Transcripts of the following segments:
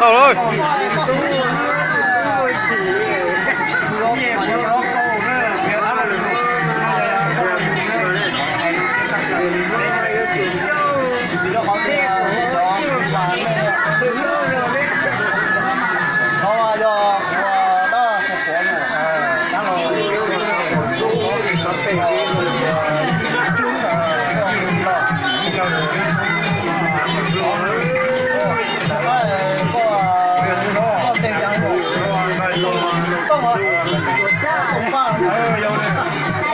Tau lawm.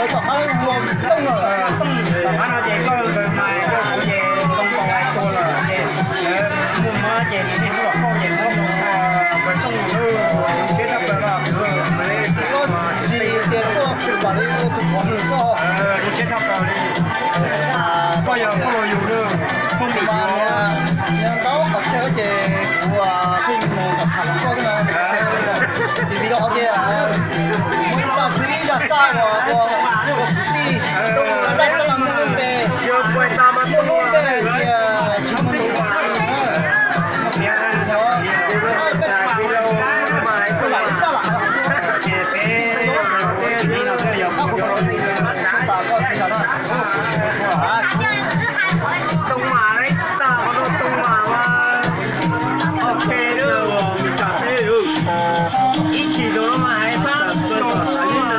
Tom qab no ces koj ntawd mas yog kuv ces too nkaus hais tuag lawm ces muaj mob ces nws niaj hnub los koj ces muab mus kawg tooj lawm, siab tshaj plaws los koj tsis tias koj tsis pom li tus qhov lwm koj siab tshaj plaws li. Koj yog koj los yus lawm, koj mus mas yog ntau qhov chaw ces kuv thiaj mus tham hluas nkauj xwb na. Vim li qhov tias muaj ib txoj tswv yim zaj xaj uas ua kwv tij, ua laj ua laj mus ntes, ua mus ntes tias tsis muaj tus ua na. Ua lam li taj lam, koj kuv tau los tsis tas koj tsis tas na. Too mam li tas, too mam mas ok lawm. Ib chim tus no mas hais pab tau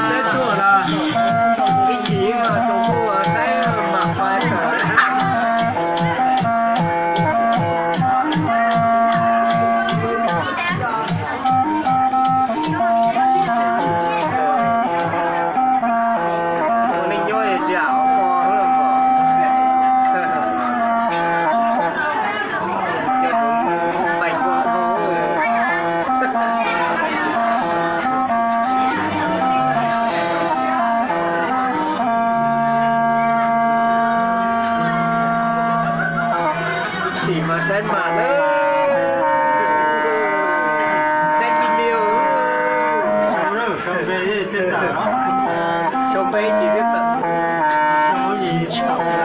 teb tuaj na, ib chim mas tus kuj teb mam pais tawm. Sim mas saib mas lawm, saib video. Sau npe tsis twb tawm.